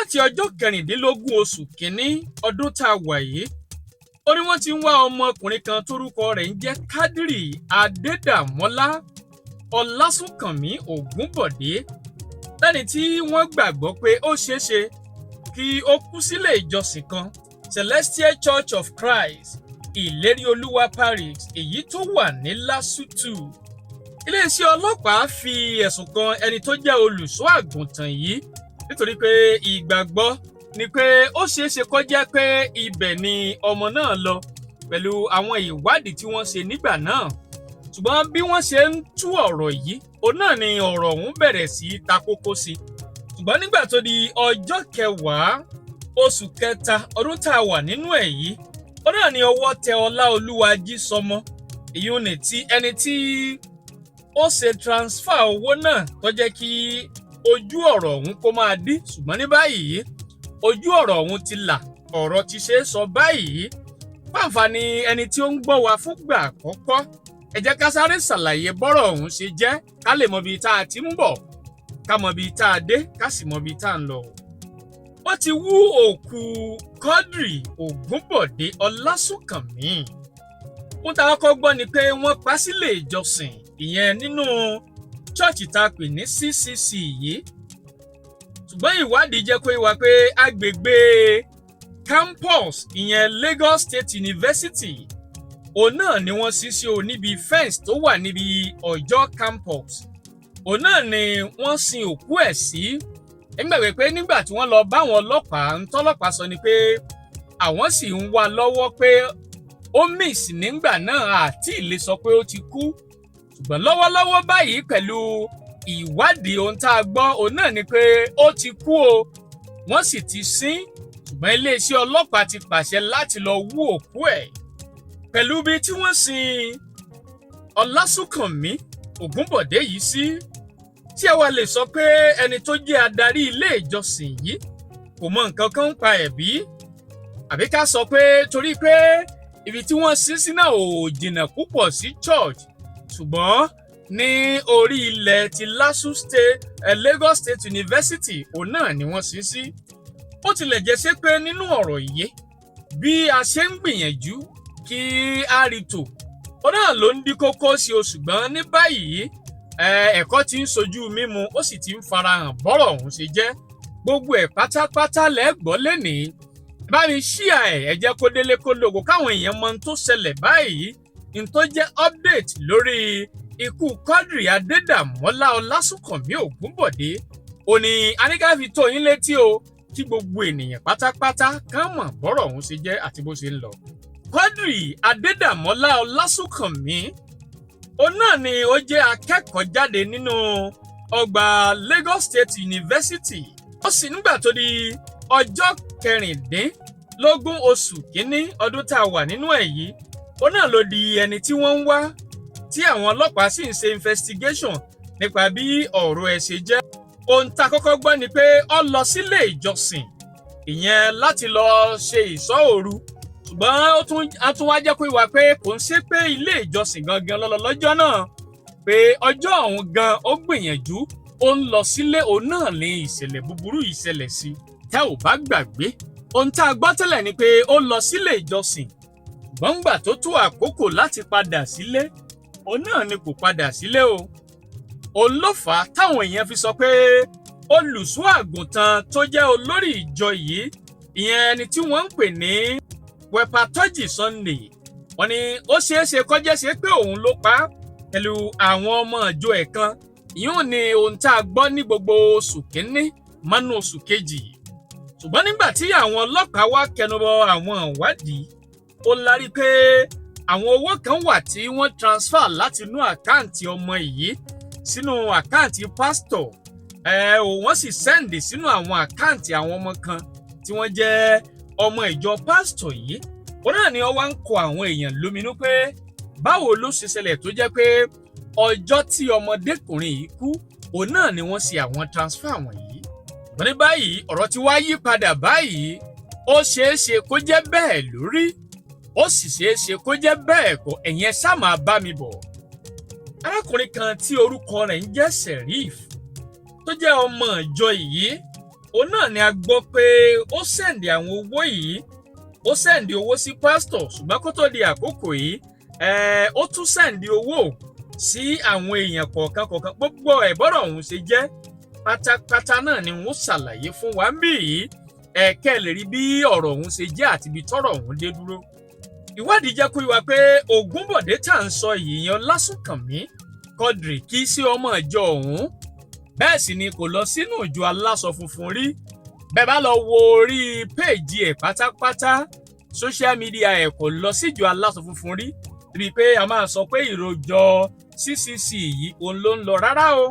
Láti ọjọ́ 16 oṣù kínní ọdún tá a wà yìí, ó ní wọ́n ti ń wá ọmọkùnrin kan tórúkọ rẹ̀ ń jẹ́ Kádírì Adédàmọ́lá Ọlásùnkànmí Ògúnbọ̀dé, lẹ́ni tí wọ́n gbàgbọ́ pé ó ṣeéṣe kí ó kú sílé ìjọsìn kan, Celestial Church of Christ, Ìlérí Olúwa Parish, èyí tó wà ní Lásùtù. Iléeṣẹ́ ọlọ́pàá fi ẹ̀sùn kan ẹni tó jẹ́ olùṣọ́ àgùntàn yìí, nítorí pé ìgbàgbọ́ ni pé ó ṣeéṣe kó jẹ́ pé ibẹ̀ ni ọmọ náà lọ pẹ̀lú àwọn ìwádìí tí wọ́n ṣe nígbà náà. Ṣùgbọ́n bí wọ́n ṣe ń tú ọ̀rọ̀ yìí, òun náà ni ọ̀rọ̀ ọ̀hún bẹ̀rẹ̀ sí í ta kókó sí. Ṣùgbọ́n nígbà tó di ọjọ́ 10 oṣù kẹta ọdún tá a wà nínú ẹ̀ yìí, òun náà ni ọwọ́ tẹ Ọláolúwa Jísọmọ, èyí ní tí ẹni tí ó ṣe transfer owó náà tó jẹ́ kí ojú ọ̀rọ̀ ọ̀hún kó máa dí. Ṣùgbọ́n ní báyìí, ojú ọ̀rọ̀ ọ̀hún ti là, ọ̀rọ̀ ti ṣe é sọ báyìí. Fáǹfààní ẹni tí ó ń gbọ́ wa fúngbà àkọ́kọ́, ẹ jẹ́ ká sáré ṣàlàyé bọ́rọ̀ ọ̀hún ṣe jẹ́, ká lè mọ ibi tá a ti ń bọ̀, ká mọ ibi tá a dé, ká sì mọ ibi tá a ń lọ. Wọ́n ti wú òkú Quadri Ògúnbọ̀dé Ọlásùnkànmí. Ohun tá a kọ́kọ́ gbọ́ ni pé wọ́n pa sílé ìjọsìn, ìyẹn nínú chọ́ọ̀chì tá a pè ní CCC yìí. Ṣùgbọ́n ìwádìí jẹ́ kó yé wa pé agbègbè campus, ìyẹn Lagos State University, òun náà ni wọ́n sí sí o, níbi fence tó wà níbi Ọ̀jọ́ campus, òun náà ni wọ́n sin òkú ẹ̀ sí. Ẹ gbàgbé pé nígbà tí wọ́n lọ bá àwọn ọlọ́pàá, ń tọ́lọ́pàá sọ ni pé àwọn sì ń wá lọ́wọ́, pé ó miss nígbà náà, àti lè sọ pé ó ti kú. Ṣùgbọ́n lọ́wọ́lọ́wọ́ báyìí, pẹ̀lú ìwádìí, ohun tá a gbọ́ òun náà ni pé ó ti kú o, wọ́n sì ti sin. Ṣùgbọ́n iléeṣẹ́ ọlọ́pàá ti pàṣẹ láti lọ wú òkú ẹ̀. Pẹ̀lú bí tí wọ́n sin Ọlásùnkànmí Ògúnbọ̀dé yìí sí, tí ẹ wá lè sọ pé ẹni tó jẹ́ adarí ilé ìjọsìn yìí kò mọ nǹkan kan ń pa ẹ̀ bí? Àbí ká sọ pé torí pé ibi tí wọ́n sin sí náà ò jìnnà púpọ̀ sí church, ṣùgbọ́n ní orí ilẹ̀ ti LASU State, Lagos State University, òun náà ni wọ́n sin sí. Ó tilẹ̀ jẹ́ ṣe pé nínú ọ̀rọ̀ yìí, bí a ṣe ń gbìyànjú kí a rí tò, ó náà ló ń dí kókó sí o. Ṣùgbọ́n ní báyìí, ẹ̀kọ́ ti ń sojú mímu, ó sì ti ń farahàn bọ́rọ̀ ọ̀hún ṣe jẹ́. Gbogbo ẹ̀ pátápátá lẹ́gbọ́ lénìí. Bá mi ṣíà ẹ̀, ẹ jẹ́ kó délé kó lógo, káwọn èèyàn mọ ohun tó ṣẹlẹ̀ báyìí, n tó jẹ́ update lórí ikú Quadri Adédàmọ́lá Ọlásùnkànmí Ògúnbọ̀dé. Ó ní aníkàfi tó yín létí o, kí gbogbo ènìyàn pátápátá kàn mọ̀ bọ́rọ̀ ọ̀hún ṣe jẹ́ àti bó ṣe ń lọ. Quadri Adédàmọ́lá Ọlásùnkànmí, òun náà ni ó jẹ́ akẹ́kọ̀ọ́ jáde nínú ọgbà Lagos State University. Ó sì nígbà tó di ọjọ́ 16 oṣù kínní ọdún tá a wà nínú ẹ̀ yìí, ó náà ló di ẹni tí wọ́n ń wá, tí àwọn ọlọ́pàá sì ń ṣe investigation nípa bí ọ̀rọ̀ ẹ̀ ṣe jẹ́. Ohun tá a kọ́kọ́ gbọ́ ni pé ó lọ sílé ìjọsìn, ìyẹn láti lọ ṣe ìṣọ́ òru. Ṣùgbọ́n ó tún wá jẹ́ kó wá pé kò ń ṣe pé ilé ìjọsìn gangan lọ́lọ́ lọ́jọ́ náà, pé ọjọ́ ọ̀hún gan ó gbìyànjú, ó ń lọ sílé, òun náà ní ìṣẹ̀lẹ̀ búburú yìí ṣẹlẹ̀ sí. Tẹ́ ò bá gbàgbé, ohun tá a gbọ́ tẹ́lẹ̀ ni pé ó lọ sílé ìjọsìn, ṣùgbọ́n ńgbà tó tó àkókò láti padà sílé, òun náà ni kò padà sílé o. Òun ló fà á táwọn èèyàn fi sọ pé olùṣọ́ àgùntàn tó jẹ́ olórí ìjọ yìí, ìyẹn ẹni tí wọ́n ń pè ní Wepatọ́jì Sunday, wọ́n ní ó ṣeé ṣe kọjá ṣe pé òun ló pa á pẹ̀lú àwọn ọmọ ìjọ ẹ̀ kan. Ìyún ni ohun tá a gbọ́ ní gbogbo oṣù kínní mọ́nú oṣù kejì. Ṣùgbọ́n nígbà tí àwọn ọlọ́pàá wá kẹnubọ àwọn ìwádìí, ó lárí pé àwọn owó kan wà tí wọ́n transfer láti inú àkáǹtì ọmọ yìí sínú àkáǹtì pásítọ̀ ẹ ò, wọ́n sì send sínú àwọn àkáǹtì àwọn ọmọ kan tí wọ́n jẹ́ ọmọ ìjọ pásítọ̀ yìí. Ó náà ni wọ́n wá ń kọ àwọn èèyàn lóminú pé báwo ló ṣe ṣẹlẹ̀ tó jẹ́ pé ọjọ́ tí ọmọdékùnrin yìí kú, òun náà ni wọ́n ṣe àwọn transfer wọ̀nyí. Ṣùgbọ́n ní báyìí, ọ̀rọ̀ ti wá yí padà báyìí. Ó ṣeé ṣe kó jẹ́ bẹ́ẹ̀ lórí, ó sì ṣeé ṣe kó jẹ́ bẹ́ẹ̀ kọ́. Ẹ̀yin ẹ ṣáà máa bá mi bọ̀. Arákùnrin kan tí orúkọ rẹ̀ ń jẹ́ Sheriff, tó jẹ́ ọmọ ìjọ yìí, Òun náà ni a gbọ́ pé ó send àwọn owó yìí. Ó send owó sí pásítọ̀, ṣùgbọ́n kó tó di àkókò yìí, ó tún send owó sí àwọn èèyàn kọ̀ọ̀kan kọ̀ọ̀kan. Gbogbo ẹ̀ bọ́rọ̀ ọ̀hún ṣe jẹ́ pátápátá náà ni wọ́n ṣàlàyé fún wa ń bì yìí. Ẹ̀kẹ́ lè rí bí ọ̀rọ̀ ọ̀hún ṣe jẹ́ àti ibi tọ́rọ̀ ọ̀hún dé dúró. Ìwádìí jẹ́ kó yé wa pé Ògúnbọ̀dé tá à ń sọ yìí yan Lásùnkànmí Quadri kì í sí ọmọ ìjọ ọ̀hún, bẹ́ẹ̀ sì ni kò lọ sínú ìjọ aláṣọ funfun rí. Bẹ́ẹ̀ bá lọ wo orí péèjì ẹ̀ pátápátá, social media ẹ̀, kò lọ síjọ aláṣọ funfun rí rí i pé a máa sọ pé ìròjọ CCC yìí òun ló ń lọ rárá o.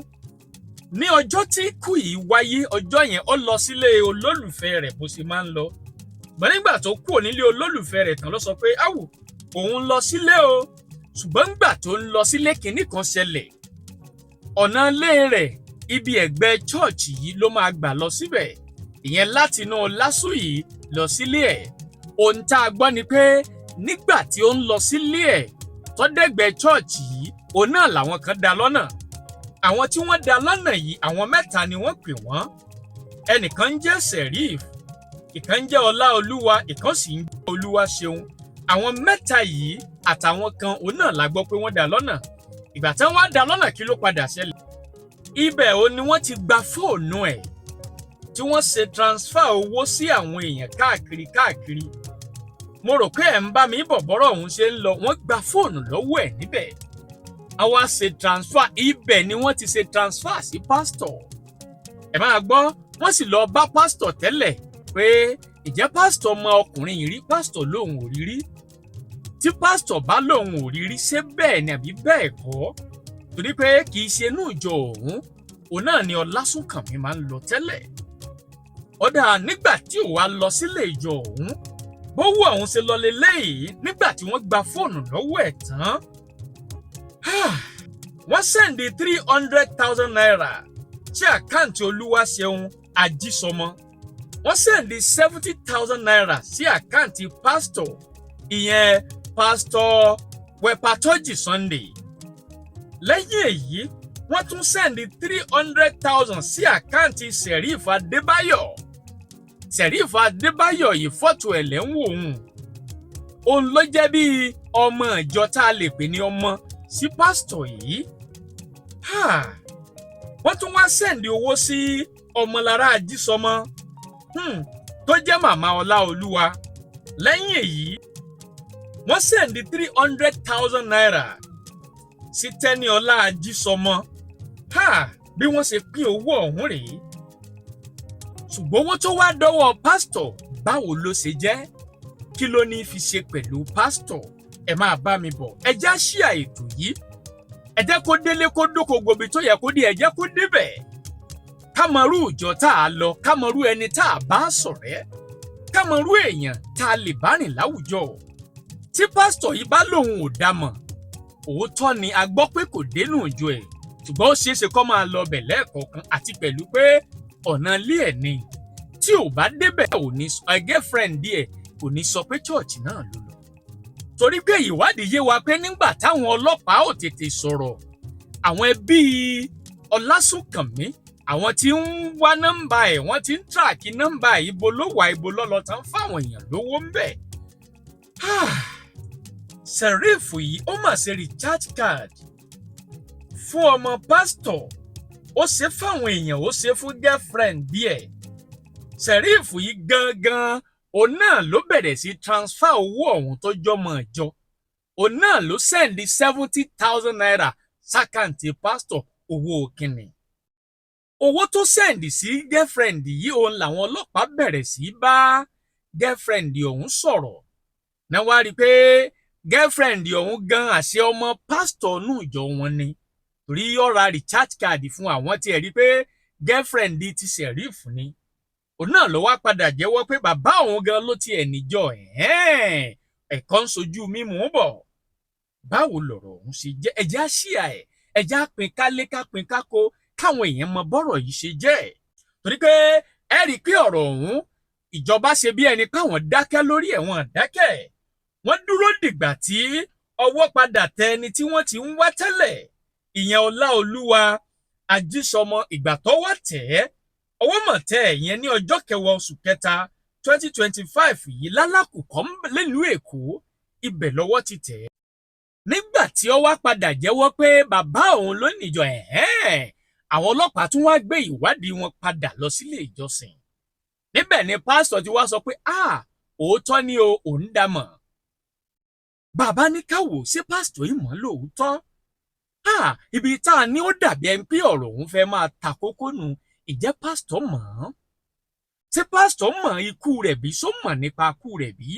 Ní ọjọ́ tí ikú yìí wáyé, ọjọ́ yẹn ó lọ sílé olólùfẹ́ rẹ̀ bó ṣe máa ń lọ. Ṣùgbọ́n nígbà tó kúrò nílé olólùfẹ́ rẹ̀ tán ló sọ pé áwù, òun lọ sílé o. Ṣùgbọ́n nígbà tó ń lọ sílé, kinní kan ṣẹlẹ̀. Ọ̀nà ilé rẹ̀, ibi ẹ̀gbẹ́ chọ́ọ̀chì yìí ló máa gbà lọ síbẹ̀, ìyẹn láti inú LASU yìí lọ sílé ẹ̀. Ohun tá a gbọ́ ni pé nígbà tí ó ń lọ sílé ẹ̀ tó dẹ́gbẹ́ chọ́ọ̀chì yìí, òun náà làwọn kan dá lọ́nà. Àwọn tí wọ́n dá lọ́nà yìí, àwọn mẹ́ta ni wọ́n pè wọ́n. Ẹnìkan ń jẹ́ Serif, ìkan ń jẹ́ Ọláolúwa, ìkan sì ń jẹ́ Olúwaṣeun. Àwọn mẹ́ta yìí àtàwọn kan òun náà la gbọ́ pé wọ́n dá lọ́nà. Ìgbà tí wọ́n á dá lọ́nà, kí ló padà ṣẹlẹ̀? Ibẹ̀ ò ní wọ́n ti gba fóònù ẹ̀ tí wọ́n ṣe transfer owó sí àwọn èèyàn káàkiri káàkiri. Mo rò pé ẹ̀ ń bá mi bọ̀ bọ́rọ̀ ọ̀hún ṣe ń lọ. Wọ́n gba fóònù lọ́wọ́ ẹ̀ níbẹ̀, àwa ṣe transfer. Ibẹ̀ ni wọ́n ti ṣe transfer sí pásítọ̀. Ẹ máa gbọ́, wọ́n sì lọ bá pásítọ̀ tẹ́lẹ̀ pé ìjẹ́ pásítọ̀ mọ ọkùnrin yìí rí? Pásítọ̀ lòun ò rí rí. Tí pásítọ̀ bá lòun ò rí rí, ṣé bẹ́ẹ̀ ni àbí bẹ́ẹ̀ kọ́? Torí pé kì í ṣe inú ìjọ òun, òun náà ni Ọlásùnkànmí máa ń lọ tẹ́lẹ̀. Ọ̀dà nígbà tí ò wá lọ sílé ìjọ òun, bówó ọ̀hún ṣe lọ leléyìí. Nígbà tí wọ́n gba fóònù lọ́wọ́ ẹ̀ tán, wọ́n send ₦300,000 sí àkáǹtì Olúwaṣeun Ajísọmọ. Wọ́n send ₦70,000 sí àkáǹtì pásítọ̀, ìyẹn Pásítọ̀ Wẹpatọ́jì Sunday. Lẹ́yìn èyí, wọ́n tún send 300,000 sí àkáǹtì Serif Adébáyọ̀. Serif Adébáyọ̀ yìí, fọ́tò ẹ̀ lẹ́ ń wò ó, òun ló jẹ́ bíi ọmọ ìjọ tá a lè pè ní ọmọ sí pásítọ̀ yìí. Wọ́n tún wá send owó sí Ọmọlára Ajísọmọ, tó jẹ́ màmá Ọláolúwa. Lẹ́yìn èyí, wọ́n send ₦300,000 sí Tẹ́níọlá Ajísọmọ. Bí wọ́n ṣe pín owó ọ̀hún rèé. Ṣùgbọ́n owó tó wá dọ́wọ́ pásítọ̀, báwo ló ṣe jẹ́? Kí ló ní fi ṣe pẹ̀lú pásítọ̀? Ẹ máa bá mi bọ̀. Ẹ já ṣíà ètò yìí, ẹ jẹ́ kó délé, kó dóko, gbobi tó yẹ kó dé, ẹ jẹ́ kó débẹ̀. Ká mọrú ìjọ tá a lọ, ká mọrú ẹni tá a bá ṣọ̀rẹ́, ká mọrú èèyàn tá a lè bá rìn láwùjọ. Tí pásítọ̀ yìí bá lòun ò dá mọ̀, òótọ́ ni a gbọ́ pé kò dénú ìjọ ẹ̀, ṣùgbọ́n ó ṣeé ṣe kó máa lọ bẹ̀ lẹ́ẹ̀kọ̀ọ̀kan, àti pẹ̀lú pé ọ̀nà ilé ẹ̀ ni. Tí ò bá débẹ̀, ò ní girlfriend díẹ̀ kò ní sọ pé church náà ló lọ, torí pé ìwádìí yé wa pé nígbà táwọn ọlọ́pàá ò tètè sọ̀rọ̀, àwọn ẹbí Ọlásùnkànmí, àwọn tí ń wá nọ́mbà ẹ̀, wọ́n ti ń track nọ́mbà ẹ̀, ibo ló wà, ibo lọ́lọ́ tán, fáwọn èèyàn lówó ń bẹ̀. Sẹ̀rífù yìí, ó mà ṣe recharge card fún ọmọ pásítọ̀, ó ṣe fáwọn èèyàn, ó ṣe fún girlfriend díẹ̀. Sẹ̀rífù yìí gangan, òun náà ló bẹ̀rẹ̀ sí transfer owó ọ̀hún tó jọmọ ìjọ. Òun náà ló send ₦70,000 sákàǹtì pásítọ̀. Owó kìnnì, owó tó send sí girlfriend yìí, òun làwọn ọlọ́pàá bẹ̀rẹ̀ sí bá girlfriend ọ̀hún sọ̀rọ̀ náà. Wá rí i pé girlfriend ọ̀hún gan, àṣẹ ọmọ pásítọ̀ nù ìjọ wọn ni, torí ó ra recharge card fún àwọn tí ẹ rí i pé girlfriend ti Sẹ̀rífù ni. Òun náà ló wá padà jẹ́wọ́ pé bàbá òun gan ló tiẹ̀ níjọ. Ẹ̀kọ́ ń sojú mímú bọ̀. Báwo lọ̀rọ̀ ọ̀hún ṣe jẹ́? Ẹ̀já ṣíà ẹ̀, ẹ̀já pín kálé, ká pín kákó, káwọn èèyàn mọ bọ́rọ̀ yìí ṣe jẹ́, torí pé ẹ rí i pé ọ̀rọ̀ ọ̀hún, ìjọba ṣe bí ẹni káwọn dákẹ́ lórí ẹ̀, wọ́n dákẹ́. Wọ́n dúró dìgbà tí ọwọ́ padà tẹ ẹni tí wọ́n ti ń wá tẹ́lẹ̀, ìyẹn Ọláolúwa Ajísọmọ. Ìgbà tọ́wọ́ tẹ̀ ẹ́ Ọwọ́ mọ̀ tẹ́ ẹ̀ yẹn ní ọjọ́ kẹwàá oṣù kẹta 2025 yìí lálákùkọ́ nílùú Èkó, ibẹ̀ lọ́wọ́ ti tẹ̀ ẹ́. Nígbà tí ó wá padà jẹ́wọ́ pé bàbá òun ló níjọ ẹ̀hẹ́n, àwọn ọlọ́pàá tún wá gbé ìwádìí wọn padà lọ sílé ìjọsìn. Níbẹ̀ ni pásítọ̀ ti wá sọ pé a òótọ́ ni o, òun dá mọ̀. Bàbá ní ká wò ṣé pásítọ̀ yìí mọ̀ lóòótọ́? Ibi tá a ní ó dàbí ẹni pé ọ̀rọ̀ òun fẹ́ máa ta kókó nu, ìjẹ́ pásítọ̀ mọ̀ ọ́n? Ṣé pásítọ̀ mọ̀ ikú rẹ̀ bí? Ṣó mọ̀ nípa ikú rẹ̀ bí?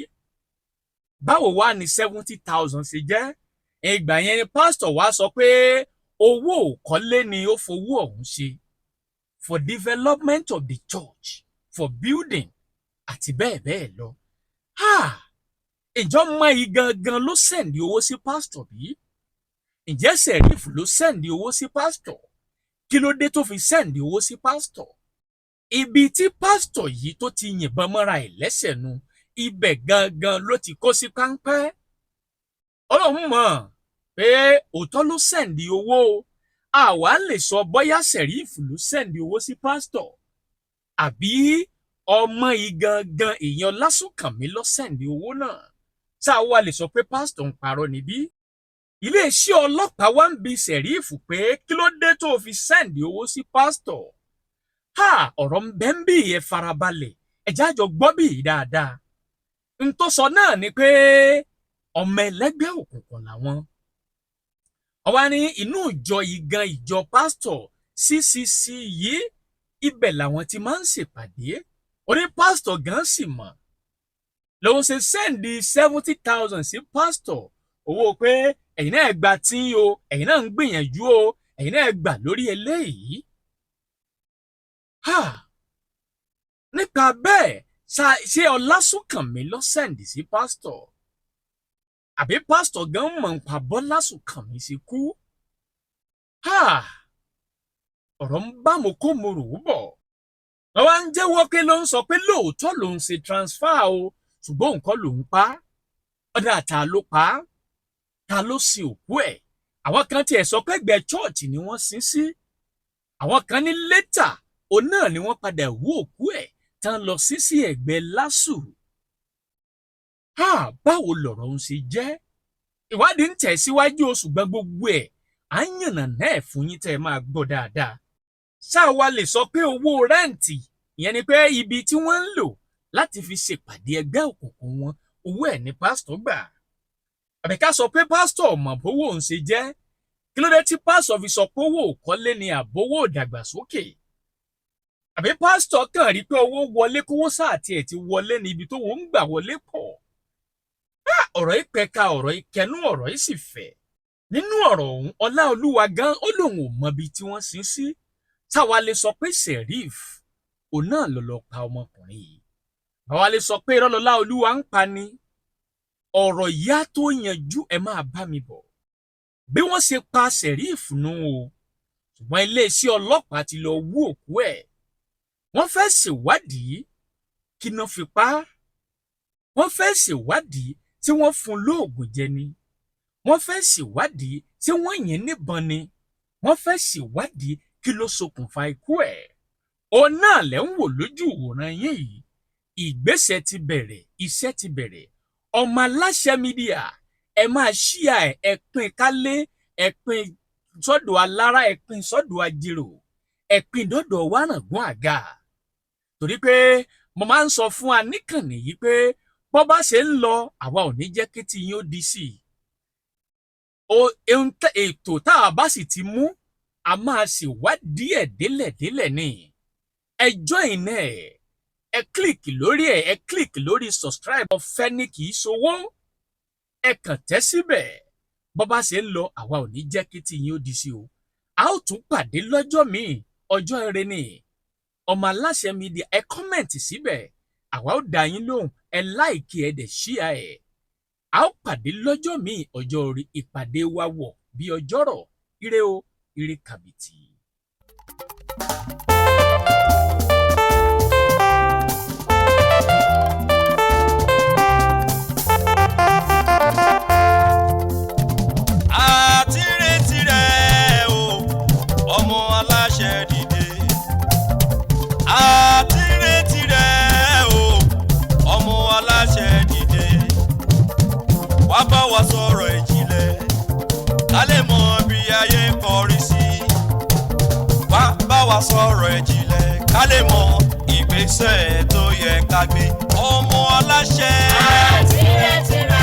Báwo wá ní 70,000 ṣe jẹ́? Ìgbà yẹn ni pásítọ̀ wá sọ pé owó òkọ́lé ni ó fowó ọ̀hún ṣe, for development of the church, for building àti bẹ́ẹ̀ bẹ́ẹ̀ lọ. Ìjọ mọ yìí gangan ló send owó sí pásítọ̀ bí? Ǹjẹ́ Sheriff ló send owó sí pásítọ̀? Kí ló dé tó fi send owó sí pásítọ̀? Ibi tí pásítọ̀ yìí tó ti yìnbọn mọ́ra ẹ̀ lẹ́sẹ̀ nu, ibẹ̀ gangan ló ti kó sí páńpẹ́. Ọlọ́run mọ̀ pé òótọ́ ló send owó o. Àwa lè sọ bóyá Sheriff ló send owó sí pásítọ̀ àbí ọmọ yìí gangan èèyàn Lásùnkànmí ló send owó náà. Tá a wá lè sọ pé pásítọ̀ ń parọ́ níbí? Iléeṣẹ́ ọlọ́pàá wá ń bi Sheriff pé kí ló dé tó fi send owó sí pásítọ̀? Ha, ọ̀rọ̀ ń bẹ́ ń bí, ẹ farabalẹ̀, ẹ jájọ gbọ́ bí dáadáa. N tó sọ náà ni pé ọmọ ẹlẹ́gbẹ́ òkùnkùn làwọn. Ọwá ní inú ìjọ yìí gan, ìjọ pásítọ̀ CCC yìí, ibẹ̀ làwọn ti máa ń ṣèpàdé. Oní pásítọ̀ gan sì mọ̀. Lòun ṣe send 70,000 sí pásítọ̀, owó pé ẹ̀yin náà gba tí o, ẹ̀yin náà ń gbìyànjú o, ẹ̀yin náà gbà lórí eléyìí. Ha! Nípa bẹ́ẹ̀, ṣé Ọlásùnkànmí ló send sí pásítọ̀? Àbí pásítọ̀ gan mọ̀ nípa bọ́lásùnkànmí ṣe kú? Ha! Ọ̀rọ̀ ń bá mo kó mo rò ó bọ̀. Lọ́wọ́ ń jẹ́wọ́ pé ló ń sọ pé lóòótọ́ lòun ṣe transfer o, ṣùgbọ́n nǹkan lòun pa á. Ọ̀dà ta ló pa á? Ta ló sin òkú ẹ̀? Àwọn kan tiẹ̀ sọ pé ẹgbẹ́ church ni wọ́n sin sí. Àwọn kan ní later òun náà ni wọ́n padà wú òkú ẹ̀ tán lọ sí ẹ̀gbẹ́ LASU. Ha! Báwo lọ̀rọ̀ ń ṣe jẹ́? Ìwádìí ń tẹ̀ síwájú o, ṣùgbọ́n gbogbo ẹ̀ à ń yànnàná ẹ̀ fún yín tẹ́ ẹ máa gbọ́ dáadáa. Ṣáà wa lè sọ pé owó rent, ìyẹn ni pé ibi tí wọ́n ń lò láti fi ṣèpàdé ẹgbẹ́ òkùnkùn wọn, owó ẹ̀ ní pásítọ̀ gbà? Àbí ká sọ pé pásítọ̀ mọ̀ bówó ń ṣe jẹ́? Kí ló dé tí pásítọ̀ fi sọ pé owó òkọ́lé ni àbówó ìdàgbàsókè? Àbí pásítọ̀ kàn rí pé owó wọlé, kówó sáà tiẹ̀ ti wọlé ní ibi tó wọ́n ń gbà wọlé pọ̀? Ọ̀rọ̀ yìí pẹ̀ka, ọ̀rọ̀ yìí kẹnu, ọ̀rọ̀ yìí sì fẹ̀. Nínú ọ̀rọ̀ ọ̀hún, Ọláolúwa gan ó lóun ò mọbi tí wọ́n sin sí. Táwa lè sọ pé Sheriff òun náà ló lọ pa ọmọkùnrin yìí? Àwa lè sọ pé irọ́ lọlá Olúwa ń pa ni? Ọ̀rọ̀ yìí á tó yanjú, ẹ máa bá mi bọ̀. Bí wọ́n ṣe pa Sheriff nù o, ṣùgbọ́n iléeṣẹ́ ọlọ́pàá ti lọ wú òkú ẹ̀. Wọ́n fẹ́ ṣèwádìí kí náà fi pa á. Wọ́n fẹ́ ṣèwádìí tí wọ́n fún lóògùn jẹ ni. Wọ́n fẹ́ ṣèwádìí tí wọ́n yìn níbọn ni. Wọ́n fẹ́ ṣèwádìí kí ló ṣokùnfà ikú ẹ̀. Òun náà lẹ́ ń wò lójú ìwòran yín yìí. Ìgbésẹ̀ ti bẹ̀rẹ̀, iṣẹ́ ti bẹ̀rẹ̀. Ọmọ Aláṣẹ Media, ẹ máa share ẹ̀, ẹ pín kálé, ẹ pín sọ́dọ̀ alára, ẹ pín sọ́dọ̀ ajérò, ẹ pín dọ́dọ̀ wárangún àga. Torí pé mo máa ń sọ fún wa níkànnì yìí pé bọ́ bá ṣe ń lọ, àwa ò ní jẹ́ kí tí yín ó di sí i. Ètò tá a bá sì ti mú, a máa ṣèwádìí ẹ̀ délẹ̀délẹ̀ ni. Ẹ join ẹ̀, ẹ click lórí ẹ̀, ẹ click lórí subscribe. Ọ̀fẹ́ ni, kì í ṣowó. Ẹ kàn tẹ́ síbẹ̀. Bọ́ bá ṣe ń lọ, àwa ò ní jẹ́ kí tí yín ó di sí o. A ó tún pàdé lọ́jọ́ míì, ọjọ́ ire ni. Ọmọ Aláṣẹ Media, ẹ comment síbẹ̀, àwa ó dá yín lóhùn. Ẹ like, ẹ dẹ̀ share ẹ̀. A ó pàdé lọ́jọ́ míì, ọjọ́ orí ìpàdé wa wọ̀ bí ọjọ́rọ̀. Ire o, ire kàbìtì. Àti retí rẹ̀ o, ọmọ aláṣẹ dìde. Sọ̀rọ̀ ìjìnlẹ̀ ká lè mọ ìgbésẹ̀ tó yẹ ká gbé. Ọmọ aláṣẹ. Tìrẹ̀tìrẹ̀.